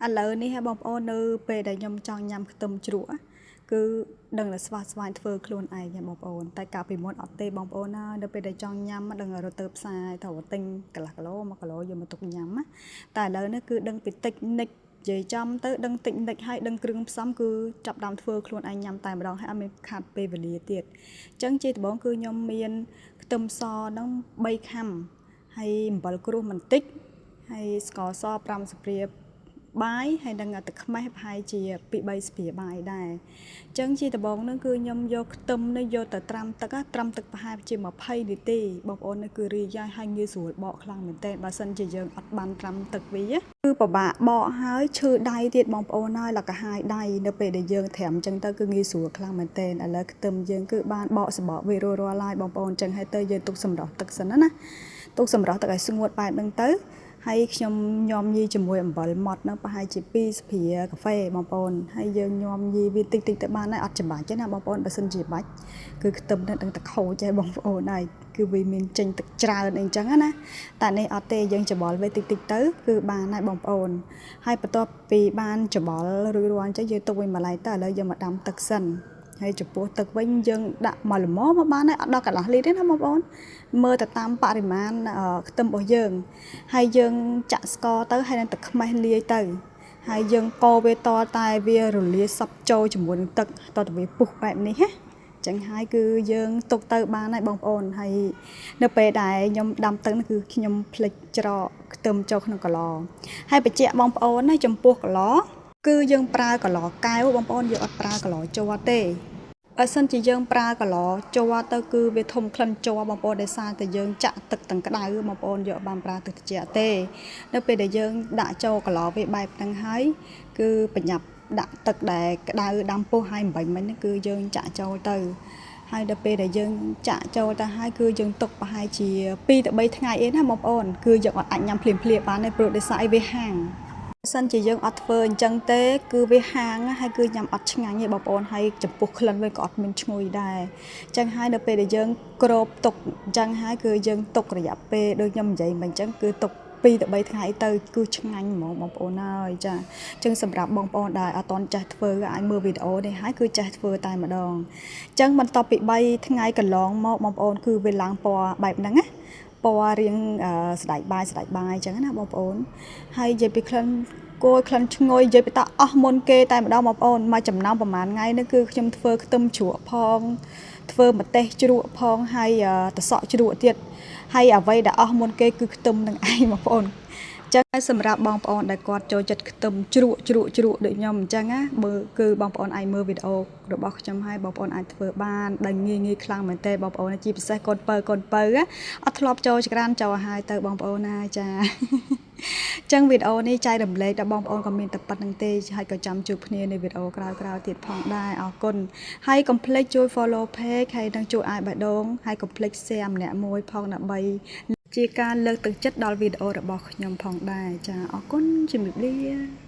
ឥឡូវនេះហ่ะបងប្អូននៅពេលដែលខ្ញុំចង់ញ៉ាំខ្ទឹមជ្រក់គឺដឹងតែស្វះស្វែងធ្វើខ្លួនឯងហ៎បងប្អូនតែកាលពីមុនអត់ទេបងប្អូនណានៅពេលដែលចង់ញ៉ាំដឹងរត់ទៅផ្សារត្រូវទិញកន្លះគីឡូ1គីឡូយកមកទុកញ៉ាំណាតែឥឡូវនេះគឺដឹងពីតិចនិចនិយាយចំទៅដឹងតិចនិចហើយដឹងគ្រឿងផ្សំគឺចាប់ដើមធ្វើខ្លួនឯងញ៉ាំតែម្ដងហើយអត់មានខាត់ពេលវេលាទៀតអញ្ចឹងជាដំបូងគឺខ្ញុំមានខ្ទឹមសហ្នឹង3ខាំហើយអំបិលក្រួសបន្តិចហើយស្ករស5ស្លាបបាយហើយនឹងទឹកខ្មេះប្រហែលជា2 3ស្លាបបាយដែរអញ្ចឹងជាដំបូងហ្នឹងគឺខ្ញុំយកខ្ទឹមនេះយកទៅត្រាំទឹកត្រាំទឹកប្រហែលជា20នាទីបងប្អូននេះគឺរីកហើយងាយស្រួលបកខ្លាំងមែនទែនបើសិនជាយើងអត់បានត្រាំទឹកវាគឺពិបាកបកហើយឈឺដៃទៀតបងប្អូនហើយលកាហាយដៃនៅពេលដែលយើងត្រាំអញ្ចឹងទៅគឺងាយស្រួលខ្លាំងមែនទែនឥឡូវខ្ទឹមយើងគឺបានបកសបកវារួចរាល់ហើយបងប្អូនអញ្ចឹងហើយទៅយើងទុកសម្រស់ទឹកសិនណាទុកសម្រស់ទឹកឲ្យស្ងួតបែបហ្នឹងទៅហើយខ្ញុំញោមញីជាមួយអំបិលម៉ត់ហ្នឹងប្រហែលជា2ស្លាបកាហ្វេបងប្អូនហើយយើងញោមញីវាតិចតិចទៅបានហើយអត់ច្បាច់ទេណាបងប្អូនបើសិនជាបាច់គឺខ្ទឹមហ្នឹងដឹងតែខូចហើយបងប្អូនហើយគឺវាមានចេញទឹកច្រើនអីចឹងណាតែនេះអត់ទេយើងច្បល់វាតិចតិចទៅគឺបានហើយបងប្អូនហើយបន្ទាប់ពីបានច្បល់រួចរាល់អញ្ចឹងយើងទុកវាមួយឡែកទៅឥឡូវយើងមកដាំទឹកសិនហើយចំពោះទឹកវិញយើងដាក់មកល្មមមកបានហើយអត់ដល់កន្លះលីត្រទេណាបងប្អូនមើលទៅតាមបរិមាណខ្ទឹមរបស់យើងហើយយើងចាក់ស្ករទៅហើយនឹងទឹកខ្មេះលាយទៅហើយយើងកូរវាតតែវារលាយសព្វចូលជាមួយនឹងទឹកតទៅវាពុះបែបនេះណាចឹងហើយគឺយើងទុកទៅបានហើយបងប្អូនហើយនៅពេលដែលខ្ញុំដាំទឹកនោះគឺខ្ញុំភ្លេចច្រកខ្ទឹមចូលក្នុងកឡហើយបញ្ជាក់បងប្អូនណាចំពោះកឡគឺយើងប្រើកឡកែវបងប្អូនយើងអត់ប្រើកឡជ័រទេបើសិនជាយើងប្រើកឡជ័រទៅគឺវាធំក្លិនជ័របងប្អូនដោយសារតែយើងចាក់ទឹកទាំងក្តៅបងប្អូនយកបានប្រើទឹកត្រជាក់ទេនៅពេលដែលយើងដាក់ចូលកឡវាបែបហ្នឹងហើយគឺប្រញាប់ដាក់ទឹកដែលក្តៅដាំពុះហើយអំបញ្ញមិញគឺយើងចាក់ចូលទៅហើយដល់ពេលដែលយើងចាក់ចូលទៅហើយគឺយើងទុកប្រហែលជា2ទៅ3ថ្ងៃអីណាបងប្អូនគឺយើងអត់អាចញ៉ាំភ្លាមៗបានទេព្រោះដោយសារអីវាហាងសិនជាយើងអត់ធ្វើអញ្ចឹងទេគឺវាហាងហើយគឺញ៉ាំអត់ឆ្ងាញ់ទេបងប្អូនហើយចំពោះក្លិនវិញក៏អត់មានឈ្ងុយដែរអញ្ចឹងហើយនៅពេលដែលយើងគ្របទុកអញ្ចឹងហើយគឺយើងទុករយៈពេលដូចខ្ញុំនិយាយមិញអញ្ចឹងគឺទុក2ទៅ3ថ្ងៃទៅគឺឆ្ងាញ់ហ្មងបងប្អូនហើយចាអញ្ចឹងសម្រាប់បងប្អូនដែលអត់ទាន់ចេះធ្វើអាចមើលវីដេអូនេះហើយគឺចេះធ្វើតែម្ដងអញ្ចឹងបន្ទាប់ពី3ថ្ងៃកន្លងមកបងប្អូនគឺវាឡើងពណ៌បែបហ្នឹងណាពណ៌រៀងស្ដាច់បាយស្ដាច់បាយអញ្ចឹងណាបងប្អូនហើយនិយាយពីក្លិនគួយក្លិនឈ្ងុយនិយាយពីតាអស់មុនគេតែម្ដងបងប្អូនមកចំណោមប្រហែលថ្ងៃនេះគឺខ្ញុំធ្វើខ្ទឹមជ្រក់ផងធ្វើម្ទេសជ្រក់ផងហើយតសក់ជ្រក់ទៀតហើយអ្វីដែលអស់មុនគេគឺខ្ទឹមនឹងឯងបងប្អូនចឹងសម្រាប់បងប្អូនដែលគាត់ចូលចិត្តខ្ទឹមជ្រក់ជ្រក់ជ្រក់ដូចខ្ញុំអញ្ចឹងណាបើគឺបងប្អូនអាចមើលវីដេអូរបស់ខ្ញុំហើយបងប្អូនអាចធ្វើបានដែលងាយងាយខ្លាំងមែនទែនបងប្អូនជាពិសេសកូនពៅកូនពៅអត់ធ្លាប់ចូលចក្រានចូលឲ្យទៅបងប្អូនណាចាចឹងវីដេអូនេះចែករំលែកដល់បងប្អូនក៏មានតែប៉ុណ្្នឹងទេហើយក៏ចាំជួបគ្នានៅវីដេអូក្រោយៗទៀតផងដែរអរគុណហើយកុំភ្លេចជួយ follow page ហើយនិងជួយអាយបេះដូងហើយកុំភ្លេច share ម្នាក់មួយផងដើម្បីជាការលើកទឹកចិត្តដល់វីដេអូរបស់ខ្ញុំផងដែរចាអរគុណជំរាបលា។